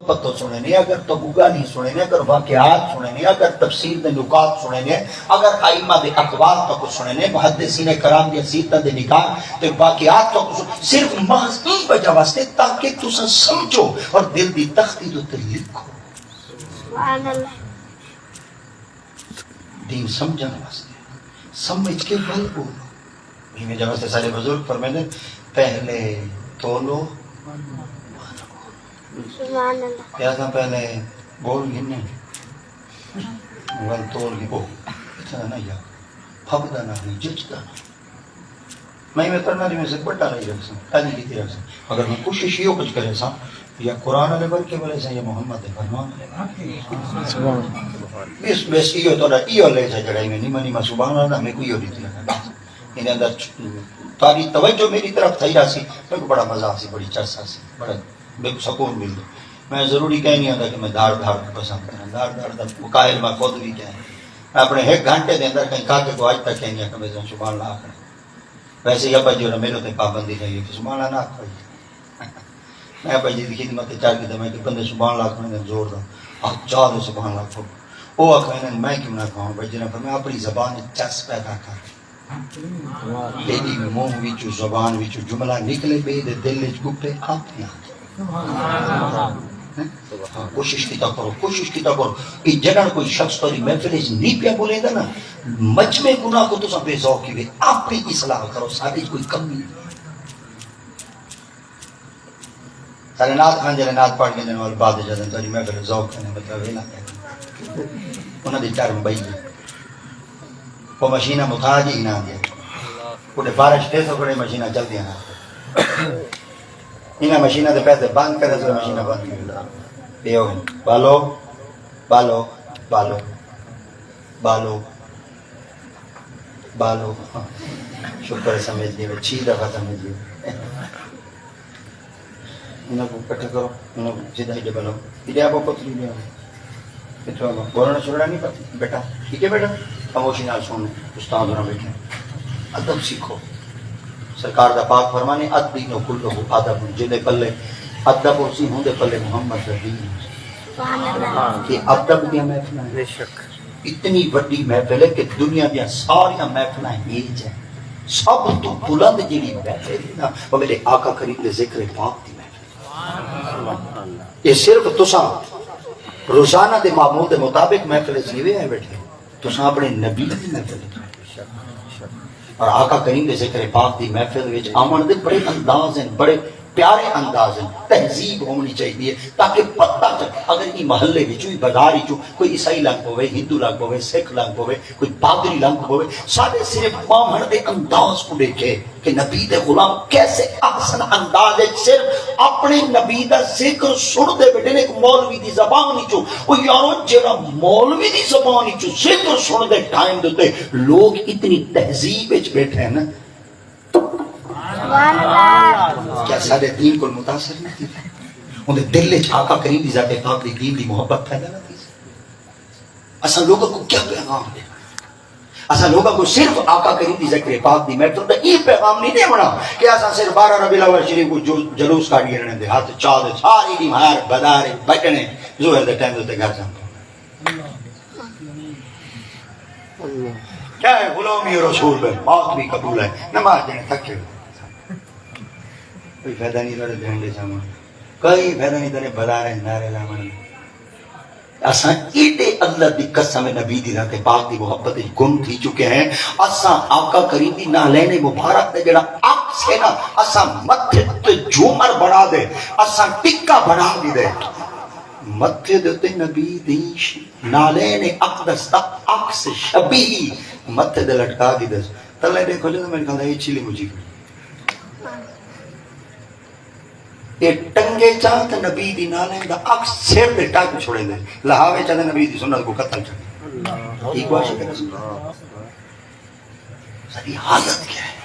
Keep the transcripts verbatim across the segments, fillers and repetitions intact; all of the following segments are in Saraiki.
پتو سݨینے، اگر تہاکوں ڳالھیں سݨینے، اگر واقعات سݨینے، اگر تفسیر دے نکات سݨینے، اگر ائمہ دے اقوال تہاکوں سݨینے، محدثین کرام دیاں سیرتاں دے نکات تے واقعات تہاکوں سݨ-، صرف محض ایں وجہ واسطے تاکہ تساں سمجھو اور دل دی تختی دے اتے لکھو۔ سبحان اللہ۔ دین سمجھݨ واسطے، سمجھ کے ول ٻولو۔ ایویں جیویں ساݙے بزرگ فرمیندے، پہلے تولو، سبحان اللہ۔ کہ اساں پہلے ڳول گھنے، ول تول گھبو۔ اتنا نہ یار، پھبدا نہ ہوئی، جچدا نہ۔ میں ایویں کرنا جی، میں سے بڑا رہی رکھساں، پہلے کیتی رکھساں۔ اگر میں کوشش ایہو کچھ کریساں، یا قرآن والے ورکے بݨیساں یا محمد دے فرمان والے ورکے۔ سبحان اللہ۔ بس، بس ایہو تہاݙا ایہو لفظ ہے جیڑھا ایویں نیما نیما سبحان اللہ، میکوں ایہو ݙتی رکھݨا۔ ایندے اندر تہاݙی توجہ میری طرف تھئی رہسی، میکوں بڑا مزہ آسی، بڑی چس آسی، بڑا میکوں سکون ملدے۔ میں ضروری کہیں نہیں آندا کہ میں دھاڑ دھاڑ کوں پسند کراں، دھاڑ دھاڑ دا قائل میں خود وی کہیں۔ میں اپݨے ہک گھنٹے دے اندر کہیں کاکے کوں اڄ تک کہیں نہیں آکھا میں سبحان اللہ آکھݨا۔ ویسے ہی ابا جی ہوراں میݙے تے پابندی لائی ہے کہ سبحان اللہ نہ آکھو جی۔ میں ابا جی دی خدمت تے چڑھ کے تے میں کہ بندے سبحان اللہ آکھݨ دے زور دا، آ چا دے سبحان اللہ آکھو۔ او آکھویندن میں کیوں نہ آکھاں؟ ابا جی نے فرمایا اپݨی زبان اچ چس پیدا کر۔ تیݙی منہ وچوں، زبان وچوں جملہ نکلے، ٻئے دے دل اچ گپے آپ نہیں آندے۔ ہاں، کوشش کیتا کرو، کوشش کیتا کرو۔ اے جݙݨ کوئی شخص تہاݙی محفل اچ نہیں پیا ٻولیندا نا، مجمع گناہ کو تساں بے ذوق کیوے، اپݨی اصلاح کرو، ساݙے اچ کوئی کمی نہیں۔ ساݙے نعت خوان جیڑھے نعت پڑھ گھندن، ول بعد اچ آہدن تہاݙی محفل ذوق کنے، مطلب اے نہ کہہ۔ انہاں دی چرم ٻئی ہے۔ او مشیناں متھاج ہی نہ آندیاں۔ اݙے بارش تیز ہو کھڑے، مشیناں چلدیاں نہ۔ انہاں مشیناں دے پیسے بند کرے، سو مشیناں بند تھی ویندن۔ اے ہو ڳئے۔ بالو، بالو، بالو، بالو، بالو۔ شکر ہے سمجھ ڳئے، چھی دفعہ سمجھ ڳئے۔ انہاں کوں کٹھے کرو، انہاں کوں سدھا ایݙے ٻلو، ایݙے آپو پتلی ݙیو۔ اتھوں آپو بولݨا چھوڑݨا نہیں پتہ، بیٹا، ٹھیک ہے بیٹا؟ خاموشی نال سݨ، استاد ہوراں ٻیٹھے۔ ادب سکھو۔ سرکار دا پاک فرمان ہے، "الدین کلہ ادب"، جیندے پلے ادب ہوسی، ہوندے پلے محمد دا دین ہوسی۔ سبحان اللہ۔ یہ ادب دیاں محفلاں ہیں۔ بے شک۔ اتنی وݙی محفل ہے کہ دنیا دیاں ساریاں محفلاں ہی چ ہیں۔ سب توں بلند جیڑھی محفل ہے نا، وہ میرے آقا کریم دے ذکر پاک دی محفل ہے۔ یہ صرف تساں روزانہ دے معمول دے مطابق محفل اچ نہیں آئے بیٹھے، تساں اپݨے نبی دی محفل اچ آئے۔ اور آقا کریم دے ذکر پاک دی محفل وچ آوݨ دے بڑے انداز ہیں، بڑے پیارے انداز ہیں۔ تہذیب ہونی چاہیے تاکہ پتہ چلے۔ اگر ای محلے وچوں، ای بازار وچوں کوئی عیسائی لنگ پوے، ہندو لنگ پوے، سکھ لنگ پوے، کوئی پادری لنگ پوے، ساݙے صرف ٻاہوݨ دے انداز کوں ݙیکھے کہ نبی دے غلام کیسے احسن انداز وچ صرف اپݨے نبی دا ذکر سݨدے ٻیٹھے نے۔ ایک مولوی دی زبان وچوں، او یارو، جیڑھا مولوی دی زبان وچوں ذکر سݨدے ٹائم دے اتے لوگ اتنی تہذیب وچ ٻیٹھے ہیں نا۔ سبحان اللہ۔ کیا ساݙے دین کوں متاثر نہ تھی؟ اوندے دل وچ آقا کریم دی ذات پاک دی دین دی محبت پیدا نہ تھی؟ اساں لوگوں کو کیا پیغام ݙینا؟ اساں لوگوں کو صرف آقا کریم دی ذکر پاک دی محفل دا یہ پیغام نہیں دیوݨا کہ اساں صرف بارہ ربیع الاول شریف کو جو جلوس کاڑی رہنے دے، ہاتھ چا دے، ساری دی مار بدارے بٹنے، ظہر دے ٹائم تے گھر جاندے۔ کیا ہے؟ غلامی رسول بے، موت بھی قبول ہے، نماز جنے تھکے ہوئے۔ کوئی فائدہ نہیں تیرے دھونڈے سامان، کوئی فائدہ نہیں تیرے بدارے نعرے لاوݨ۔ اساں ایݙے اللہ دی قسم نبی دی ذات پاک دی محبت وچ گم تھی چکے ہیں۔ اساں آقا کریم دی نعلین مبارک دا جڑا عکس ہے نا، اساں متھے تے جھومر بݨا دے، اساں ٹکا بݨا ݙیندے۔ متھے دے اتے نبی دی ش-، نعلین اقدس دا عکس شبیہ متھے دے لٹکا ݙیندے۔ تلے ݙیکھو جو میرے خیال ہے یہ چھلی مجھی کھڑی۔ اے ٹنگے چا تے نبی دی نعلین دا عکس سر تے ٹنگ چھوڑے دے، لہاوے چا تے نبی دی سنت کو قتل چھڑے۔ ایک بار شکر ہے۔ ساری حالت کیا ہے؟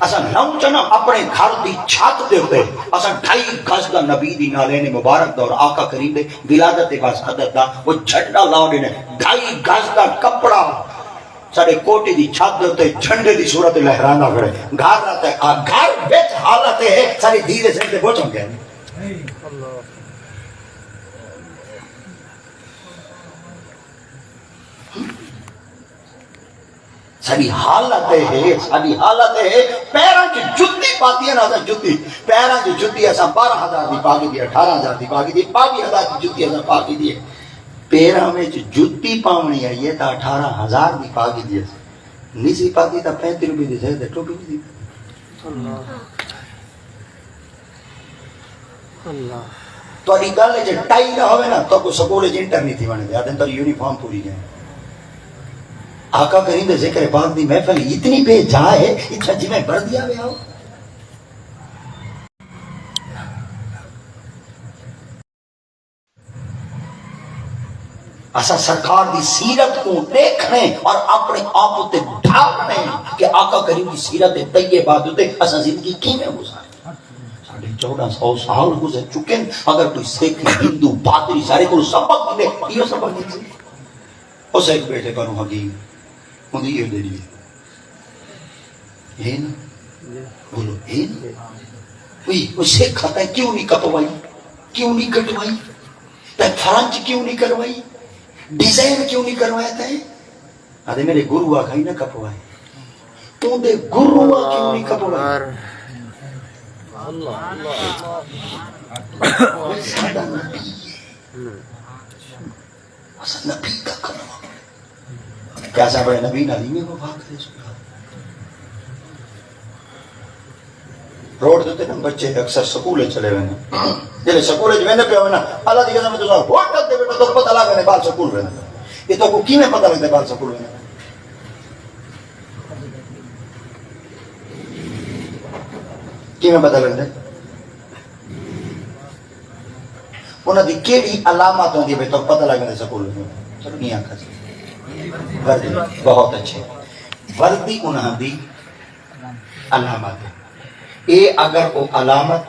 اساں نو چنا اپنے گھر دی چھت دے اتے، اساں ڈھائی گز دا نبی دی نعلین مبارک دا اور آقا کریم دے ولادت دے واسطے دا وہ جھنڈا لا دینے، ڈھائی گز دا کپڑا ساݙے کوٹھی دی چھت دے اتے جھنڈے دی صورت لہراندا کھڑے۔ گھر آتے آ، گھر وچ حالت ہے، ساݙی دھی دے سر تے بوجھ ہم گئے۔ ساݙی حالت اے ہے، ساݙی حالت اے ہے، پیراں چ جتی پاتی ہے نا اساں، جتی، پیراں چ جتی اساں بارہ ہزار دی پا گھدی ہے، اٹھارہ ہزار دی پا گھدی ہے، ٻاویہہ ہزار دی جتی اساں پا گھدی ہے۔ پیراں وچ جتی پاوݨی آئی ہے تاں اٹھارہ ہزار دی پا گھدی ہے۔ نی سی پاتی تاں پینتی روپے دی سر تے ٹوپی نی سی پاتی۔ اللہ، اللہ۔ تہاݙی ڳل اچ ٹائی نہ ہووے نا، تہاکوں سکول اچ انٹر نی تھی وݨدے، آہدن تہاݙی یونیفارم پوری کائنی۔ آقا کریم دے ذکر پاک دی محفل اتنی بے جا ہے، اتھاں جیویں بردیا وے آؤ۔ اساں سرکار دی سیرت کوں ݙیکھݨے اور اپݨے آپ اتے ڈھالݨے کہ آقا کریم دی سیرت طیبہ دے اتے اساں زندگی کیویں گزاریں۔ ساݙے چوݙاں سو سال گزر چکن، اگر کوئی سکھ، ہندو، پادری ساݙے کولوں سبق گھنے، ایہو سبق گھن سی۔ او سکھ ٻیٹھے پروں حکیم، اوندی ایہو ݙیلی ہے۔ ہے نا؟ بولو، ہے نا؟ اوئی، او سکھ آ تیں کیوں نی کپوائی؟ کیوں نی کٹوائی؟ تیں فرنچ کیوں نی کروائی؟ ڈیزائن کیوں نی کروایا تیں؟ آہدے میݙے گرو آکھائی نہ کپوائے۔ اوندے گرو آ کیوں نی کپوائے؟ اللہ، اللہ، اللہ۔ اوہ ساݙا نبی ہے۔ اساں نبی دا کلام۔ کیا اساں اپݨے نبی نال ایویں وفا کرے سو؟ روڈ دے تے نا بچے اکثر سکول چلے ویندے۔ جیلے سکول وچ ویندے پئے ہووے نا، اللہ دی قسم تساں ہوٹل تے ٻیٹھو تاں پتہ لڳ ویندے ٻال سکول ویندے۔ اے تہاکوں کیویں پتہ لڳدے ٻال سکول ویندے؟ کیویں پتہ لڳدے؟ انہاں دی کیڑھی علامت ہوندی ہے بھئی تہاکوں پتہ لڳ ویندے سکول ویندے؟ چلو نہیں آکھا سی۔ وردی، بہت اچھے۔ وردی انہاں دی علامت ہے۔ اے اگر او علامت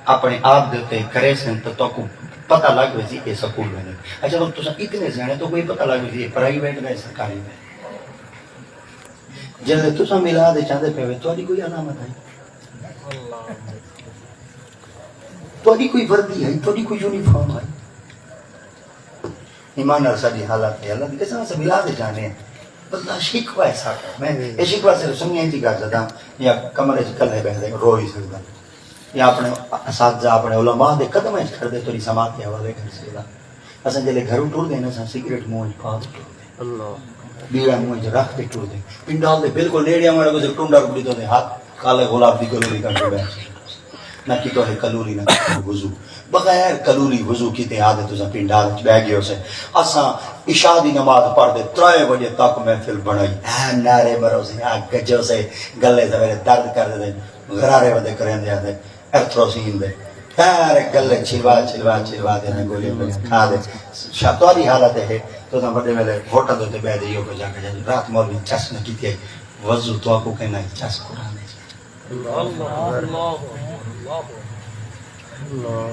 اپݨے آپ دے اتے کریسن تاں تہاکوں پتہ لڳ ویسی اے سکول ویندن۔ اچھا ہݨ تساں اتنے سیاݨے، تہاکوں اے پتہ لڳ ویسی اے پرائیویٹ وے سرکاری وے۔ جیلے تساں میلاد اچ آندے پئے وے، تہاݙی کوئی علامت ہئی؟ تہاݙی کوئی وردی ہئی؟ تہاݙی کوئی یونیفارم ہئی؟ ایمان نال ساݙی حالت ہے، اللہ دی قسم، اساں میلاد اچ آندے ہیں۔ بندہ شکوہ ہے ساݙا۔ میں اے شکوہ صرف سنگیاں اچ ہی کر سڳداں یا کمرے اچ کلھے ٻہہ تے رو ہی سڳداں۔ یا اپݨے اساتذہ، اپݨے علماء دے قدماں اچ کھڑ تے تہاݙی سماعت دے حوالے کر سڳداں۔ اساں جیلے گھروں ٹردے ہیں نا، اساں سگریٹ منہ اچ پا تے ٹردے ہیں۔ اللہ۔ بیڑا منہ اچ رکھ تے ٹردے ہیں۔ پنڈال دے بالکل نیڑے آوݨ لڳے تے ٹنڈا رک ݙیندے ہیں، ہتھ کالے گلاب دی کلوری کر کے ٻہہ۔ نہ کیتا ہے کلوری، نہ کیتا وضو۔ بغیر کلوری وضو کیتے آہدے تساں پنڈال اچ ٻہہ ڳئے ہوسے۔ اساں عشاء دی نماز پڑھ تے ترائے وڄے تک محفل بݨائی۔ اے نعرے مروسے، آ گجوسے، گلے سویرے درد کر ݙیندے، غرارے ودے کریندے آہدے، ارتھروسین دے۔ سارے گلے چھلوا، چھلوا، چھلوا تے انہاں گولی گولی کھا تے۔ شا-، تہاݙی حالت ہے، تساں وݙے ویلے ہوٹل دے اتے ٻہہ تے ایہو کجھ آکھیا جاندے، رات مولوی چس نہ کیتی ہئی، وضو تہاکوں کائنی، چس قرآن اچ۔ اللہ، اللہ، اللہ۔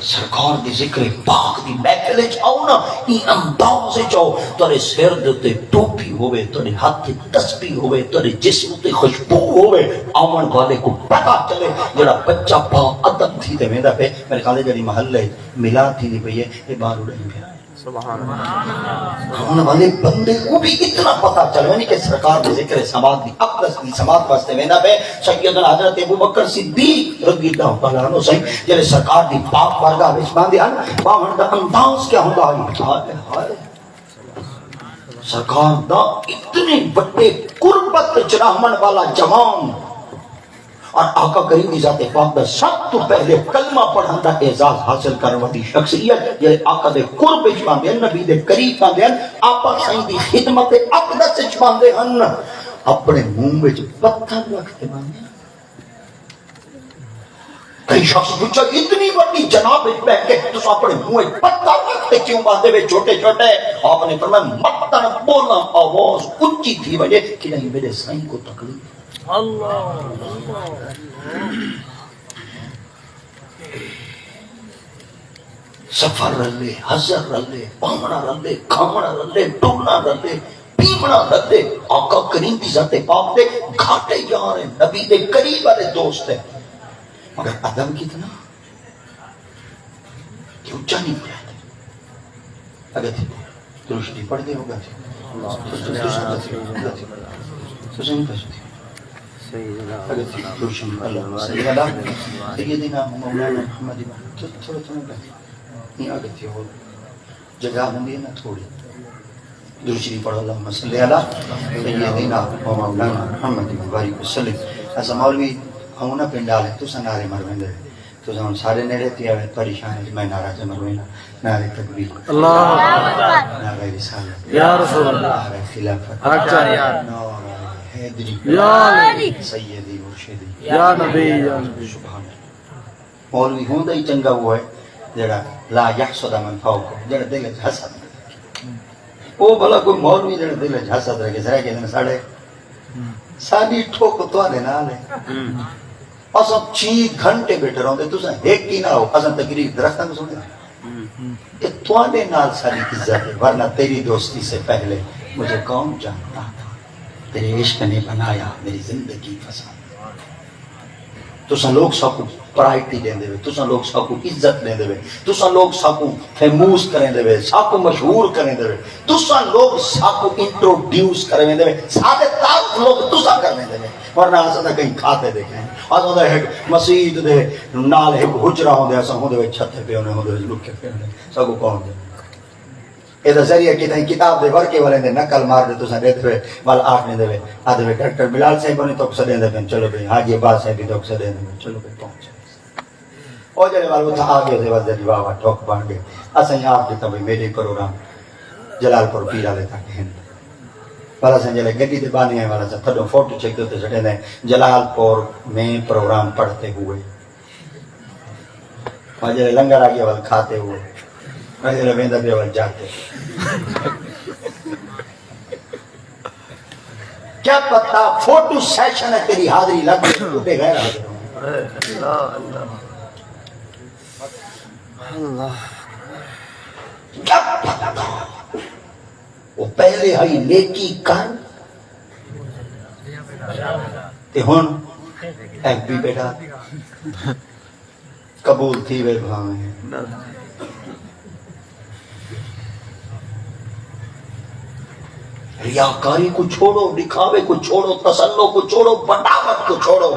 سرکار دے ذکر پاک دی محفل اچ آؤ نا، ایں انداز اچ آؤ، تہاݙے سر دے اتے ٹوپی ہووے، تہاݙے ہتھ اچ تسبیح ہووے، تہاݙے جسم اتے خوشبو ہووے، آوݨ والے کوں پتہ چلے، جیڑھا بچہ با ادب تھی تے ویندا پئے۔ میݙے خیال ہے جیڑھی محلے اچ میلاد تھیندی پئی ہے، اے ٻاہر اݙائی پیا ہے۔ سبحان اللہ۔ آوݨ والے بندے کوں وی اتنا پتہ چل ونڄے کہ سرکار دے ذکر سماعت دی اقدس دی سماعت واسطے ویندا پئے۔ سیدنا حضرت ابوبکر صدیق رضی اللہ تعالیٰ عنہ سئیں جیلے سرکار دی پاک بارگاہ وچ ٻہندے ہن، ٻہݨ دا انداز کیا ہوندا ہئی؟ ہائے ہائے۔ سرکار دا اتنے وݙے قربت وچ رہوݨ والا جوان اور آقا کریم دی ذات پاک دا سب توں پہلے کلمہ پڑھݨ دا اعزاز حاصل کرݨ والی شخصیت، جیڑھے آقا دے قرب وچ ٻہندے ہن، نبی دے قریب ٻہندے ہن، آقا سئیں دی خدمت اقدس وچ ٻہندے ہن، اپݨے منہ وچ پتھر رکھ تے ٻہندے ہن۔ کہیں شخص پچھا، اتنی وݙی جناب وچ ٻہہ کے تساں اپݨے منہ وچ پتھر رکھ تے کیوں ٻہندے وے چھوٹے چھوٹے؟ آپ نے فرمایا، متن بولاں، آواز اچی تھی ونڄے، کݙاہیں میݙے سائیں کوں تکلیف۔ اللہ۔ سفر رلے، حضر رلے، پاوݨا رلے، کھاوݨا رلے، ٹرنا رلے، پیوݨا رلے۔ آقا کریم دی ذات پاک دے گھاٹے یار ہیں، نبی دے قریب والے دوست ہیں۔ مگر ادب کتنا کہ اچا نہیں پڑھا۔ اگر تھی درشتی پڑھ دے ہوگا تھی۔ سیدنا مولانا محمد، تھوڑا تھوڑا، ایں اڳ تھی ہو، جگہ ہوندی ہے نا تھوڑی۔ درود شریف پڑھو، اللہم صلی علی سیدنا و مولانا محمد وبارک وسلم۔ اساں مولوی ہوں نا پنڈ والے، تساں نعرے مرویندے، تساں ہن ساݙے نیڑے تھی آوے، پریشان ہے، میں نعرہ چ مروینا، نعرہ تکبیر، اللہ اکبر، نعرہ رسالت، یا رسول اللہ، نعرہ خلافت، حق چاہیے، نعرہ حیدری، یا علی، سیدی مرشدی، یا نبی، یا نبی۔ سبحان اللہ۔ مولوی ہوندا ہی چنگا وہ ہے جڑا لا یحسد من فوق، جڑا دل وچ حسد نہ رکھے۔ او بھلا کوئی مولوی جڑا دل وچ حسد رکھے، سرا کہ ساڈے، ساڈی ٹھوک تہاڈے نال ہے۔ اساں چھی گھنٹے بیٹھے رہندے، تساں ہک ہی نہ ہو، اساں تقریر درختاں کوں سنڑے۔ کہ تہاڈے نال ساڈی عزت ہے، ورنہ تیری دوستی سے پہلے مجھے کون جانتا تھا؟ تیرے عشق نے بنایا میری زندگی فساد۔ تساں لوگ ساکوں پرائرٹی ݙیندے وے، تساں لوگ ساکوں عزت ݙیندے وے، تساں لوگ ساکوں فیموس کریندے وے، ساکوں مشہور کریندے وے، تساں لوگ ساکوں انٹروڈیوس کریندے وے، ساݙے تعارف لوگ تساں کریندے وے، ورنہ اساں تاں کہیں کھاتے ݙیکھے ہیں۔ اساں تاں ہک مسیت دے نال ہک حجرہ ہوندے، اساں ہوندے وچ چھتے پئے ہوندے، ہوندے وچ لکے پئے ہوندے، ساکوں کون ݙیندے؟ اے دا ذریعہ کتھائیں کتاب دے ورقے والے دے نقل مار دے تساں ݙیندے وے، ول آکھ ݙیندے وے، آہدے وے ڈاکٹر بلال صاحب ہوݨی تہاکوں سݙیندے پن، چلو بھئی، حاجی عباس صاحب وی تہاکوں سݙیندے پن، چلو بھئی پہنچ۔ او جیڑھے ول اتھاں آ ڳئے تے ول دی واہ واہ ٹھوک بݨ ڳئے۔ اساں ہی آکھ ݙتا بھئی میݙے پروگرام جلال پور پیر والے تک ہن۔ ول اساں جیڑھے گݙی تے ٻاہنے آئے ول اساں تھݙوں فوٹو چیک تے اتھے سٹیندے، جلال پور میں پروگرام پڑھتے ہوئے۔ اور جیڑھے لنگر آ ڳیا ول کھاتے ہوئے، اور جیڑھے ویندا پیا ول جاتے۔ کیا پتہ فوٹو سیشن ہے تیری حاضری لگ گئی، تو بے غیر حاضر ہوں۔ اللہ، اللہ۔ اللہ۔ کیا پتہ؟ او پہلے ہئی نیکی کر، تے ہݨ ایف بی بیٹھا۔ قبول تھی وے بھاویں۔ ریاکاری کوں چھوڑو، دکھاوے کوں چھوڑو، تسلو کوں چھوڑو، بٹاوت کوں چھوڑو۔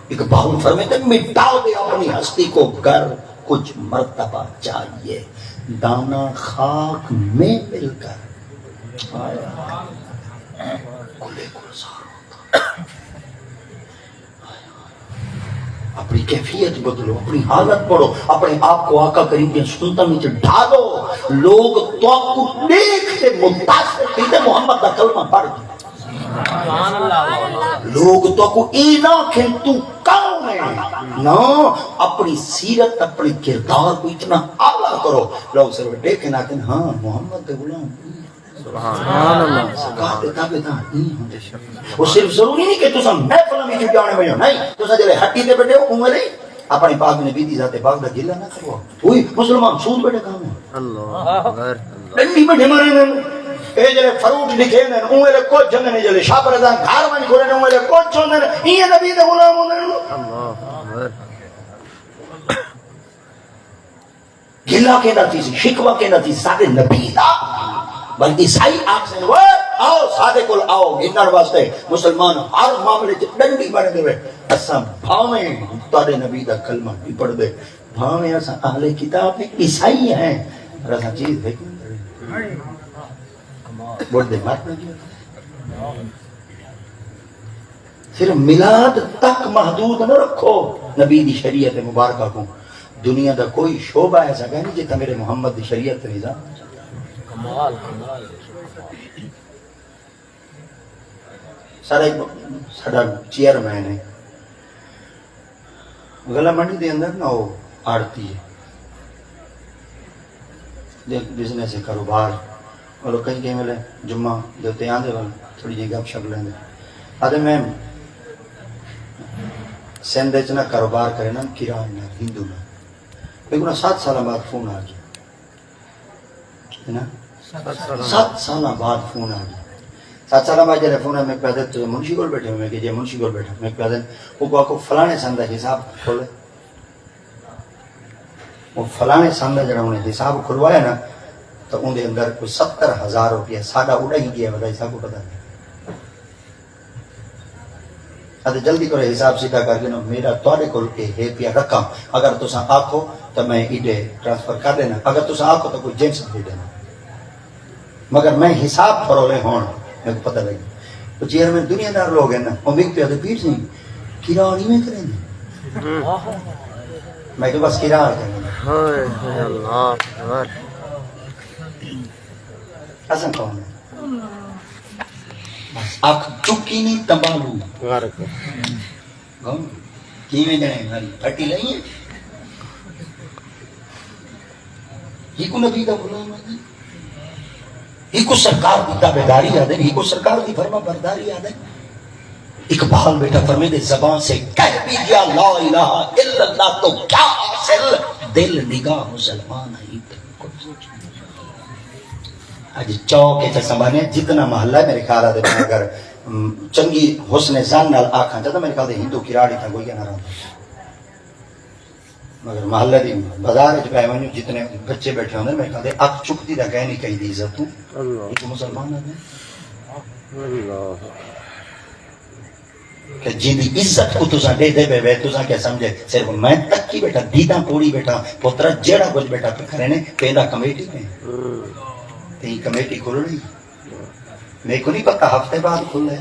اقبال فرمیندے، مٹا دے اپنی ہستی کو گر کچھ مرتبہ چاہیے، دانا خاک میں مل کر۔ ہائے ہائے۔ گلے گلزار ہوتا۔ اپݨی کیفیت بدلو، اپݨی حالت پڑھو، اپݨے آپ کوں آقا کریم دیاں سنتاں وچ ڈھالو۔ لوگ تہاکوں ݙیکھ تے متاثر تھیندے، محمد دا کلمہ پڑھ کے۔ لوگ تہاکوں اے نہ آکھن توں کون ہے، نہ، اپݨی سیرت، اپݨے کردار کوں اتنا اعلیٰ کرو، لوگ صرف ݙیکھن آکھن، ہاں، محمد دے غلام۔ سبحان اللہ۔ سرکار دے تابعدار ایں ہوندے۔ او صرف ضروری نہیں کہ تساں محفلاں وچ ڄاݨے ونڄو، نہیں، تساں جیڑھے ہٹی تے ٻیٹھے ہو، اوں ویلے اپݨے پاک نبی دی ذات پاک دا گلہ نہ کرو۔ اوہی مسلمان سود ٻیٹھے کھاوے۔ اللہ اکبر، اللہ۔ ݙنڈی ٻیٹھے مارے نے۔ اے جیڑھے فروٹ لکھے نے، اوں ویلے کجھ ہوندے نے، جیڑھے شاپ رضا گھر ونڄ کھولے نے، اوں ویلے کجھ ہوندے نے۔ ایں نبی دے غلام ہوندے نے۔ اللہ اکبر۔ گلہ کیندا تھیسی، شکوہ کیندا تھیسی ساݙے نبی دا؟ بلکہ عیسائی آکھسن، "وے آؤ، ساݙے کول آؤ، گھنݨ واسطے۔" مسلمان ہر معاملے چ ݙنڈی بݨ ڳئے۔ اساں بھاویں تہاݙے نبی دا کلمہ نہیں پڑھدے، بھاویں اساں اہل کتاب ہیں، عیسائی ہیں، پر اساں چیز ہک نہیں کریں۔ ٻݙدے مر نہ ڳئے۔ صرف میلاد تک محدود نہ رکھو نبی دی شریعت مبارکہ کوں۔ دنیا دا کوئی شعبہ ایسا کائنی جتھاں میرے محمد دی شریعت تے نظام۔ کمال، کمال۔ ساݙا ہک، ساݙا چیئرمین ہے، غلہ منڈی دے اندر نا او آڑتی ہے۔ ݙیکھ بزنس ہے، کاروبار۔ مطلب کہیں کہیں ویلے جمعہ دے اتے آندے ول تھوڑی جہی گپ شپ لیندے۔ آہدے میں سندھ اچ نا کاروبار کرے نا کرائے نال، ہندو نال۔ میکوں نا ست سالاں بعد فون آ ڳیا۔ ہے نا؟ ست سالاں بعد فون آ ڳیا۔ ست سالاں بعد جیڑھے فون آ، میکوں آہدے، "تساں منشی کول ٻیٹھے ہو؟" میں کہ، "جی منشی کول ٻیٹھا۔" میکوں آہدن، "اوکوں آکھو فلاݨے سن دا حساب کھولے۔" او فلاݨے سن دا جیڑھا انہیں حساب کھلوایا نا، تاں اوندے اندر کوئی ستر ہزار روپیہ ساݙا اݙاہیں ڳیا ودا، ساکوں پتہ نہیں۔ اتے جلدی کرو، حساب سیدھا کر گھنو، میݙا تہاݙے کول اے ہے پیا رقم، اگر تساں آکھو تاں میں ایݙے ٹرانسفر کر ݙینا، اگر تساں آکھو تاں کوئی جنس دے ݙینا۔ مگر میں حساب پرولے ہوݨ، میکوں پتہ لڳے۔ او چیئرمین دنیا دار لوگ ہیں نا، او میکوں پیا تے پیر سئیں، کراڑ ایویں کریندے؟ میں کہ بس کراڑ کریندے۔ ہائے، ہائے، اللہ اکبر۔ اساں کون ہیں؟ بس اکھ چکی نہیں تمبالو۔ غرق۔ گم۔ کیویں جنے ہماری پھٹی لئی ہے؟ ہی کو نبی دا غلام ہے جی۔ ہی کو سرکار دی تابعداری آدھے، ہی کو سرکار دی فرما برداری آدھے۔ اقبال بیٹا فرمیندے، زبان سے کہہ بھی دیا لا الہ الا اللہ تو کیا حاصل، دل نگاہ مسلمان ہے۔ اڄ چوک اچ اساں ٻاہنے جتنا محلہ ہے، میرے خیال آ دے میں اگر، ام، چنڳی حسن ظن نال آکھاں چاہنداں، میرے خیال دے ہندو کراڑی تاں کوئی نہ رہندا۔ مگر محلہ دی بازار اچ پئے ونڄو، جتنے بچے ٻیٹھے ہوندے، میرے خیال دے اکھ چکدی دا کہیں نہیں کہیں دی عزت توں۔ اللہ۔ ہک مسلمان آ دے۔ اللہ۔ کہ جیندی عزت کوں تساں ݙیہدے پئے وے، تساں کیا سمجھے؟ صرف میں تکی ٻیٹھاں، دیداں پوڑی ٻیٹھاں، پترا جیڑھا کجھ ٻیٹھا پئے کرینے، پیندا کمیٹی پئے۔ ہوں۔ تے ایں کمیٹی کھلݨی۔ میکوں نہیں پتہ ہفتے بعد کھلے،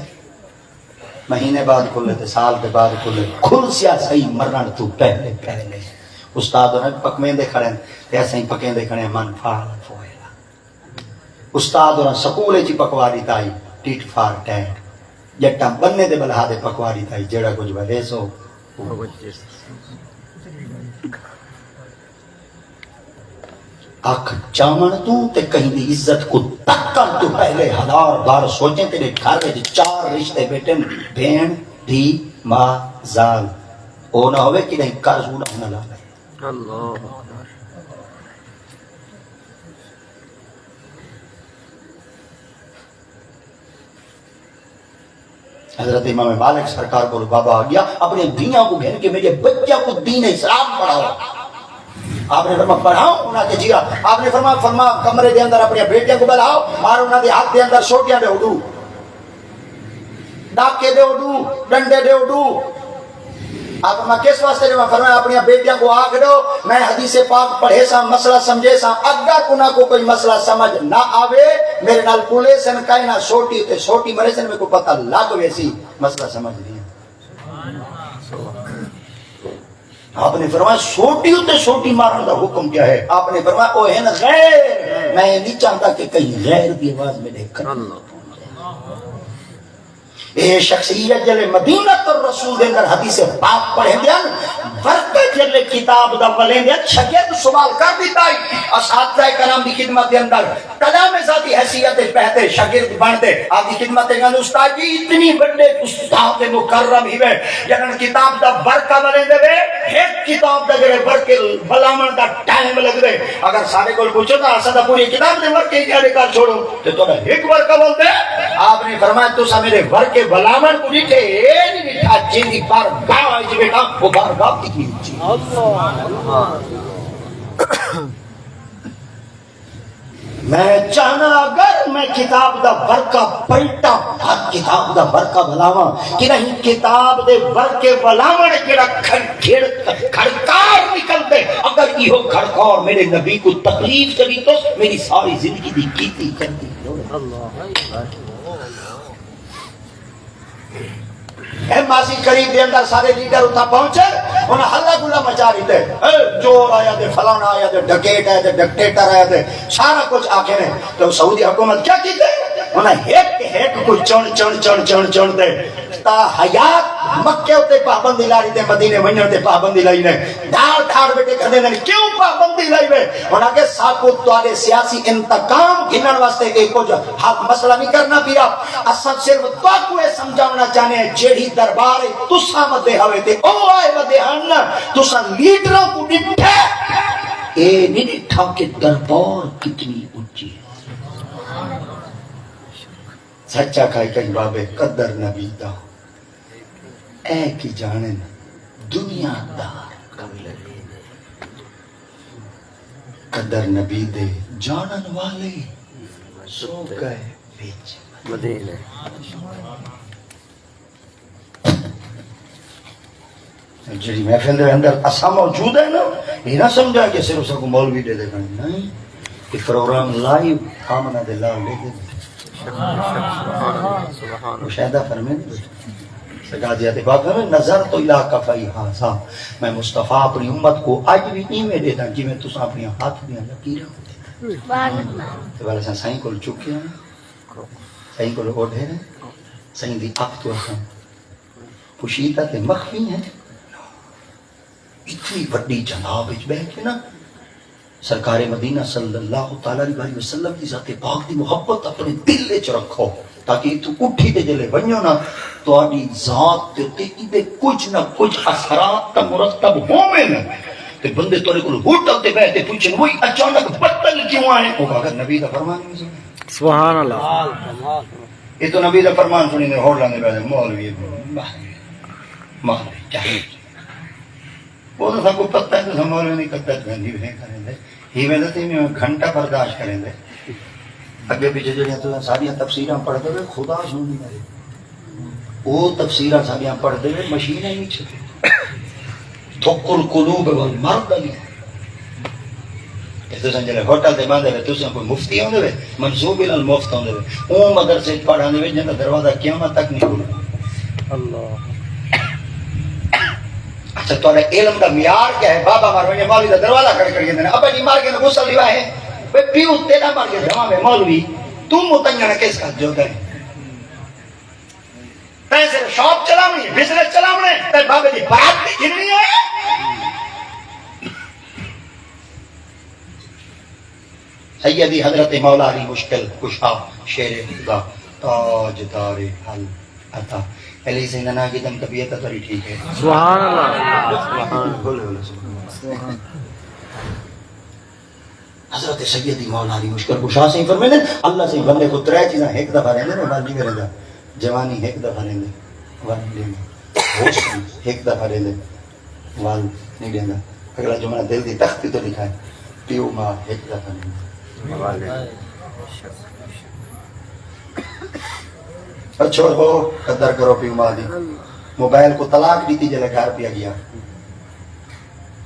مہینے بعد کھلے تے سال دے بعد کھلے۔ کھلسیا سہی مرݨ توں پہلے پہلے۔ استاد ہوراں پکویندے کھڑے ہن تے اساں ہی پکیندے کھڑے ہن، من پھاڑ پوئے۔ استاد ہوراں سکول اچ ہی پکوا ݙتا ہئی، ٹٹ فار ٹیٹ۔ ڄٹاں ٻنے دے ٻلہا دے پکوا ݙتا ہئی، جیڑھا کجھ ودے سو۔ اکھ چاوݨ توں تے کہیں دی عزت کوں تکݨ توں پہلے ہزار بار سوچیں، تیݙے گھر وچ چار رشتے ٻیٹھن، بھیݨ، دھی، ماء، زال۔ او نہ ہووے کݙاہیں قرض اݙاہوں نہ لا لے۔ اللہ اکبر۔ حضرت امام مالک سرکار کول بابا آ ڳیا، اپݨیاں دھیاں کوں گھن کے میݙے بچیاں کوں دین اسلام پڑھاؤ۔ آپ نے فرمایا، پڑھاؤ؟ انہاں آکھیا، جی ہاں۔ آپ نے فرمایا، فرمایا، کمرے دے اندر اپݨیاں بیٹیاں کوں ٻلہاؤ، اور انہاں دے ہتھ دے اندر سوٹیاں ݙیو ݙو۔ ݙاکے ݙیو ݙو، ݙنڈے ݙیو ݙو۔ آپ فرمایا، کس واسطے ݙیواں؟ فرمایا، اپݨیاں بیٹیاں کوں آکھ ݙیو، میں حدیث پاک پڑھیساں، مسئلہ سمجھیساں، اگر انہاں کوں کوئی مسئلہ سمجھ نہ آوے، میݙے نال کلیسن، کائناں سوٹی تے سوٹی مریسن، میکوں پتہ لڳ ویسی مسئلہ سمجھ نہیں آیا۔ آپ نے فرمایا، سوٹی اتے سوٹی مارݨ دا حکم کیا ہے؟ آپ نے فرمایا، او ہن غیر، میں نہیں چاہتا کہ کہیں غیر دی آواز میݙے کن۔ اے شخصیت جلے مدینہ الرسول دے اندر حدیث پاک پڑھیندے ہن، ورقہ جلے کتاب دا ولیندے ہن، شاگرد سوال کر ݙتا ہئی اساتذہ کرام دی خدمت دے اندر، کلام ذاتی حیثیت دے پہتے شاگرد بݨ تے آپ دی خدمت دے اندر، استاد جی اتنی وݙے استاد مکرم ہیوے، جݙݨ کتاب دا ورقہ ولیندے وے، ہک کتاب دا جڑے ورقے ولاوݨ دا ٹائم لڳدے۔ اگر ساݙے کول پچھو تاں اساں تاں پوری کتاب دے ورقے ہی ݙیہاڑے کر چھوڑوں تے تہاݙا ہک ورقہ ولدے۔ آپ نے فرمایا، تساں میݙے ورقے ولاوݨ کوں ݙٹھے، اے نہیں ݙٹھا جیندی بارگاہ وچ ٻیٹھاں، او بارگاہ کتنی اچی ہے۔ میں چاہنا اگر میں کتاب دا ورقہ پلٹاں، ہر کتاب دا ورقہ ولاواں، کݙاہیں کتاب دے ورقے ولاوݨ جیڑھا کھڑ-، کھڑ-، کھڑکار نکلدے، اگر ایہو کھڑکار میݙے نبی کوں تکلیف چ ݙتس، میݙی ساری زندگی دی کیتی کردی۔ اللہ۔ اے ماضی قریب دے اندر سارے لیڈر اتھاں پہنچے، انہاں ہلا گلا مچا ݙتے، اے چور آیا تے فلانا آیا تے ڈکیٹ آیا تے ڈکٹیٹر آیا تے سارا کچھ آکھے نے۔ تے سعودی حکومت کیا کیتے؟ انہاں ہک ہک کوں چن چن چن چن چن تے تا حیات مکے اتے پابندی لائی تے مدینے ونڄݨ تے پابندی لائی نے۔ ڈھاڑ ڈھاڑ بیٹے کھڑے نے، کیوں پابندی لائی وے؟ انہاں کہ ساکوں تہاݙے سیاسی انتقام گھنݨ واسطے اے کجھ حل مسئلہ نہیں کرنا پیا۔ اساں صرف تہاکوں اے سمجھاوݨا چاہنے ہیں، جیڑھی دربار اچ تساں ودے ہوے تے او آئے ودے ہن، تساں لیڈراں کوں ݙٹھے، اے نہیں ݙٹھا کہ دربار کتنی اچی ہے۔ سچ آکھا کہیں بابے، قدر نبی دا اے کی ڄاݨن دنیا دار۔ قدر نبی دے جانن والے سو گئے وچ۔ مدینے۔ جڑی محفل دے اندر اساں موجود ہیں نا، یہ نہ سمجھا کہ صرف سکو مولوی دے دے کھڑے نہیں، کہ پروگرام لائیو آمنہ دے لال لے دے۔ وہ شاید فرمے نہیں۔ سجاد ذات پاک فرمے، نظر تو الی کفئی ہذا، میں مصطفیٰ اپنی امت کو اج بھی ایویں ڈیداں جویں تساں اپنی ہاتھ دیاں لکیراں ڈیداں۔ تے ول اساں سائیں کول چکے ہیں، سائیں کول اوڈھے ہیں، سائیں دی اکھ تو اساں پوشیدہ تے مخفی ہیں۔ اتنی وڈی جناب وچ بیٹھ کے نا، سرکار مدینہ صلی اللہ تعالیٰ علیہ وسلم دی ذات پاک دی محبت اپنے دل وچ رکھو، تاکہ اتھوں اٹھی تے جلے ونجو نا، تہاڈی ذات تے تے ایندے کچھ نہ کچھ اثرات تاں مرتب ہوون۔ تے بندے تہاڈے کول ہوٹل تے بیٹھ تے پوچھن، وہی اچانک بدل کیوں آئے؟ او اگر نبی دا فرمان نہیں سنیا۔ سبحان اللہ۔ یہ تو نبی دا فرمان سنی نے ہوٹلاں دے بیٹھ مولوی، مولوی، مولوی چاہیے۔ وہ تو سب کو پتہ ہے، تو مولوی نہیں کرتا، تو نہیں کریں دے۔ ہی میں تو تین گھنٹہ برداشت کریں دے۔ اگے پیچھے جڑیاں تو ساریاں تفسیراں پڑھ دے، خدا سن نہیں۔ او تفسیراں ساریاں پڑھ دے، مشین ہی نہیں چھپی۔ تھک القلوب والمرد علی۔ تے تساں جڑے ہوٹل تے باندھے وے، تساں کوئی مفتی ہوندے وے، منسوب الال مفت ہوندے وے۔ اون مدرسے پڑھاندے وے، جنہاں دا دروازہ قیامت تک نہیں کھلدا۔ اللہ۔ اچھا، تہاݙے علم دا معیار کیا ہے؟ بابا مر ونڄے، مولوی دا دروازہ کھڑ کھڑ کریندے نے۔ ابا جی مر ڳئے، غسل ݙیوا ہے۔ بھئی پیو تیݙا مر ڳئے، جمع میں مولوی، توں متنگڑ کس کا جو دے؟ تیں صرف شاپ چلاوݨی ہے، بزنس چلاوݨے، تیں بابے دی برات دی گھننی ہے۔ سیدی حضرت مولا علی مشکل کشا، شیر خدا، تاجدار حل عطا۔ علی سئیں دا ناں گھدم، طبیعت تہاݙی ٹھیک ہے؟ سبحان اللہ۔ سبحان اللہ۔ بولے، بولے، سبحان اللہ۔ حضرت سیدی مولا علی مشکل کشا سئیں فرمیندے، اللہ سئیں بندے کوں ترے چیزاں ہک دفعہ ݙیندے نے، ول نہیں ݙیندا۔ جوانی ہک دفعہ ݙیندے، ول نہیں ݙیندا۔ ہوش ہک دفعہ ݙیندے، ول نہیں ݙیندا۔ اگلا جملہ دل دی تختی تے لکھا ہے، پیو ماء ہک دفعہ ݙیندے۔ اچھو ہو، قدر کرو پیو ماء دی۔ موبائل کوں طلاق ݙتی جلے گھر پیا ڳیا۔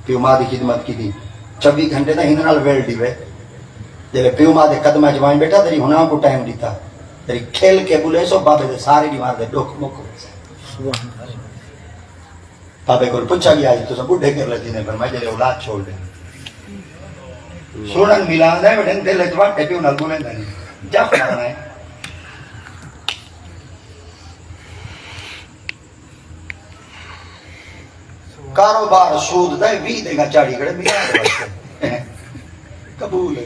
پیو ماء دی خدمت کیتی۔ چووی گھنٹے تاں ہن نال ویل ݙیوے۔ جلے پیو ماء دے قدماں چ ونڄ ٻیٹھا، تیݙی ہناں کوں ٹائم ݙتا۔ تیݙی کھل کے ٻلے سو، بابے دے سارے ݙینہوار دے ݙکھ مک ویسے۔ بابے کول پچھا ڳیا، اڄ تساں ٻڈھے کر لے جیندے، فرمایا جلے اولاد چھوڑ ݙے۔ سݨݨ ملا آندا ہے، وݙے دل وچ وٹ ہے، پیو نال ٻولیندا نہیں۔ جف مارنا ہے۔ کاروبار سود دا ہے، ویہہ دے گا چاڑھی کھڑے، ملان دے واسطے۔ قبول ہے۔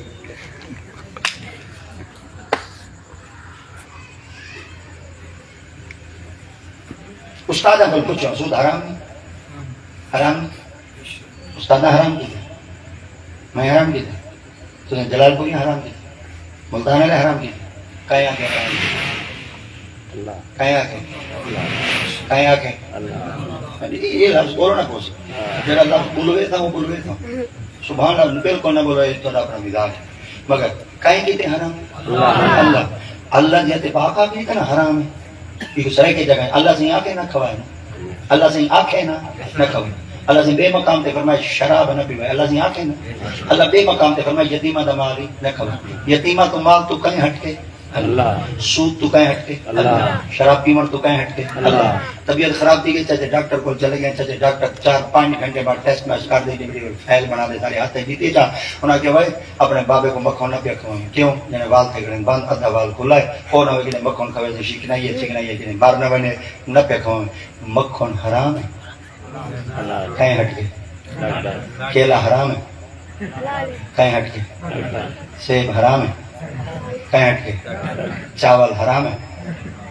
استاداں کول پچھو، سود حرام ہے؟ حرام ہے؟ استاداں حرام کیتا؟ میں حرام کیتا؟ تساں جلال پوری حرام کیتا، ملتان والے حرام کیتا، کہیں آکھے حرام کیتا؟ اللہ۔ کہیں آکھے؟ اللہ۔ کہیں آکھے؟ اللہ۔ یہ، یہ لفظ بولو نہ کوسی۔ ہاں۔ جڑا لفظ بولوے تھا، وہ بولوے تھا۔ سبحان اللہ، بالکل نہ بولو، یہ تہاݙا اپݨا مزاج ہے۔ مگر کہیں کیتے حرام؟ اللہ۔ اللہ۔ اللہ جی تے پاک آ بھی نا حرام ہے۔ یہ سرائے کے جگہ ہے۔ اللہ سئیں آکھے نہ کھوائے نا۔ اللہ سئیں آکھے نا، نہ کھوائے۔ اللہ سئیں بے مقام تے فرمائے شراب نہ پیوائے۔ اللہ سئیں آکھے نا۔ اللہ بے مقام تے فرمائے یتیمہ دا مال ہی نہ کھوائے۔ یتیمہ تو مال تو کہیں ہٹ کے؟ اللہ۔ سود تو کہیں ہٹ کے؟ اللہ۔ شراب پیوݨ تو کہیں ہٹ کے؟ اللہ۔ طبیعت خراب تھی ڳئی، چاچے ڈاکٹر کول چلے ڳئے، چاچے ڈاکٹر چار پنج گھنٹے بعد ٹیسٹ میچ کر دے، فائل بݨا دے، سارے ہتھ ݙتی چا۔ انہاں کیا بھائی اپݨے بابے کوں مکھݨ نہ پیا کھوائیں۔ کیوں؟ جݙاں وال تھئے کھڑن بند، ادھا وال کھلا ہے، او نہ ہووے کݙاں مکھݨ کھاوے تے شکنائی ہے، چکنائی ہے، کݙاں مر نہ ونڄے، نہ پیا کھوائیں۔ مکھݨ حرام ہے، کہیں ہٹ کے؟ کیلا حرام ہے، کہیں ہٹ کے؟ سیب حرام ہے، کہیں ہٹ کے؟ چاول حرام ہے،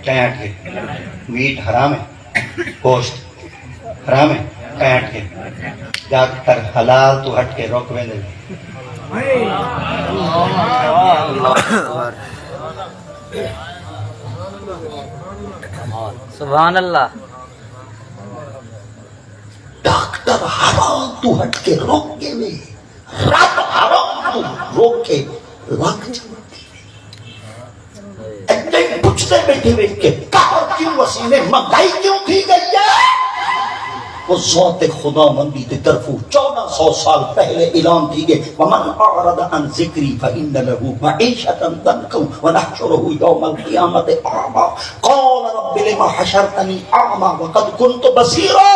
کہیں ہٹ کے؟ میٹ حرام ہے، گوشت حرام ہے، کہیں ہٹ کے؟ ڈاکٹر حلال تو ہٹ کے رک ویندے۔ سبحان اللہ۔ ڈاکٹر حرام تو ہٹ کے رک کے وے۔ رب حرام کوں روکے، لڳ جاندی ہے۔ اے تئیں پچھدے ٻیٹھے وے کہ قہر کیوں وسیندے، مہنگائی کیوں تھی ڳئی ہے؟ او ذات خداوندی دی طرفوں چوݙاں سو سال پہلے اعلان تھی ڳئے، ومن اعرض عن ذکری فان لہ معیشۃ ضنکا ونحشرہ یوم القیامۃ اعمی۔ قال رب لم حشرتنی اعمی وقد کنت بصیرا۔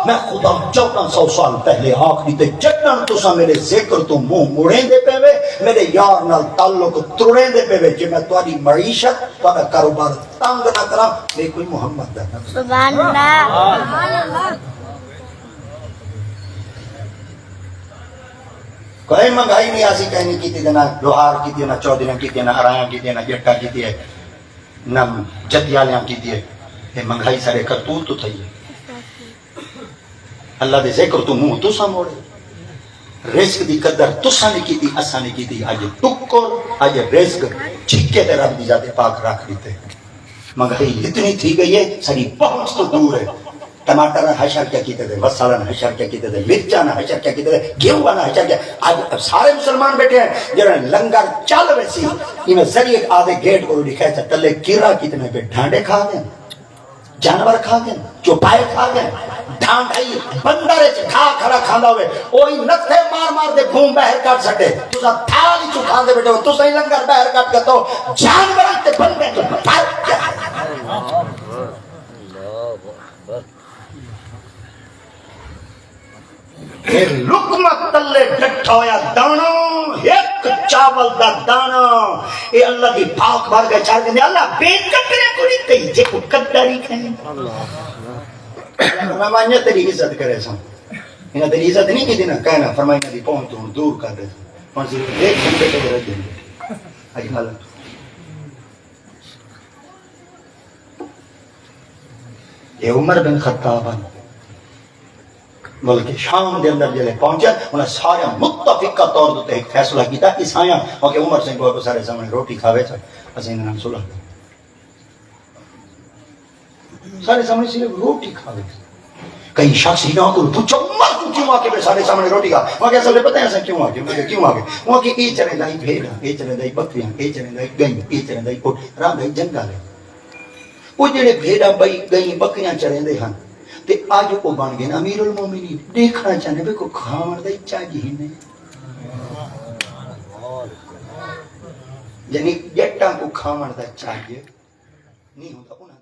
میں خدا چوݙاں سو سال پہلے آکھ ݙتے، جݙݨ تساں میݙے ذکر توں منہ مڑیندے پئے وے، میݙے یار نال تعلق تروڑیندے پئے وے، جے میں تہاݙی معیشت، تہاݙا کاروبار تنگ نہ کراں، میکوں محمد دا نبی۔ سبحان اللہ۔ کوئی مہنگائی نہیں آسی، کہیں نہیں کیتی، نہ لوہار کیتی، نہ چودھریاں کیتی، نہ ارائیاں کیتی، نہ جٹاں کیتی ہے۔ نہ جتیالیاں کیتی ہے۔ اے مہنگائی سارے کرتوت تو تھئی ہے۔ اللہ دے ذکر تو منہ تساں موڑے۔ رزق دی قدر تساں نے کیتی، اساں نے کیتی۔ اج ٹکر، اج رزق چھکے تے رب دی ذات پاک رکھ ݙتے۔ مہنگائی اتنی تھی ڳئی ہے، ساݙی پہنچ تو دور ہے۔ ٹماٹر نے حشر کیا کیتے تے، وسالا نے حشر کیا کیتے تے، مرچاں نے حشر کیا کیتے تے، گیہوں نے حشر کیا۔ اج سارے مسلمان ٻیٹھے ہیں، جڑا لنگر چل ویسی، ایویں ذریعے آدھے گیٹ کو ݙکھائے تے تلے کیڑا کتنے پہ ڈھانڈے کھا ڳئے، جانور کھا ڳئے، چوپائے کھا ڳئے، ڈھانڈائی بندر اچ گھا کھڑا کھاندا ہوئے، اوہی نتھے مار مار دے گھوں ٻاہر کڈھ سٹے۔ تساں تھال اچوں کھاندے ٻیٹھے ہو، تساں ہی لنگر ٻاہر کڈھ گھدو، جانوراں تے بندے تے فرق کیا ہے؟ اے لقمہ تلے ڈٹھا ہویا داݨا، ہک چاول دا داݨا، اے اللہ دی پاک بارگاہ چڑھ ویندے۔ اللہ بے قدریں کوں نہیں کہیں، جیکوں قدر ہی کہیں۔ فرمایا، میں تیری عزت کرے ساں۔ انہاں تیری عزت نہیں کیتی نا، کہنا فرمایا، انہاں دی پہنچ تو ہن دور کر دے۔ ہن صرف دیکھ سن بیٹھے تے رکھ دیں۔ اڄ کل اے عمر بن خطاب ہن، ملک شام دے اندر جلے پہنچے، انہاں سارے متفقہ طور تے ایک فیصلہ کیتا، عیسائیاں، کیونکہ عمر سئیں بہت سارے سامنے روٹی کھاوے سن، اسیں انہاں نال صلح کر۔ سارے سامنے صرف روٹی کھاوے۔ کہیں شخص انہاں کوں پچھو، عمر کوں کیوں آ کے سارے سامنے روٹی کھا؟ انہاں کہ اصل میں پتہ ہے اساں کیوں آ کے؟ انہاں کہ کیوں آ کے؟ انہاں کہ اے چریندا ہئی بھیڑاں، اے چریندا ہئی بکریاں، اے چریندا ہئی ڳئیں، اے چریندا ہئی اٹھ، رہندا ہئی جنگل ہے۔ او جیڑھے بھیݙاں، ٻئی، ڳئیں، ٻکریاں چریندے ہن، تے اڄ او بݨ ڳئے امیر المومنین۔ ݙیکھݨا چاہندے بھئی کوئی کھاوݨ دا ہی چڄ ہی نہیں۔ یعنی ڄٹاں کوں کھاوݨ دا چڄ نہیں ہوندا۔ انہاں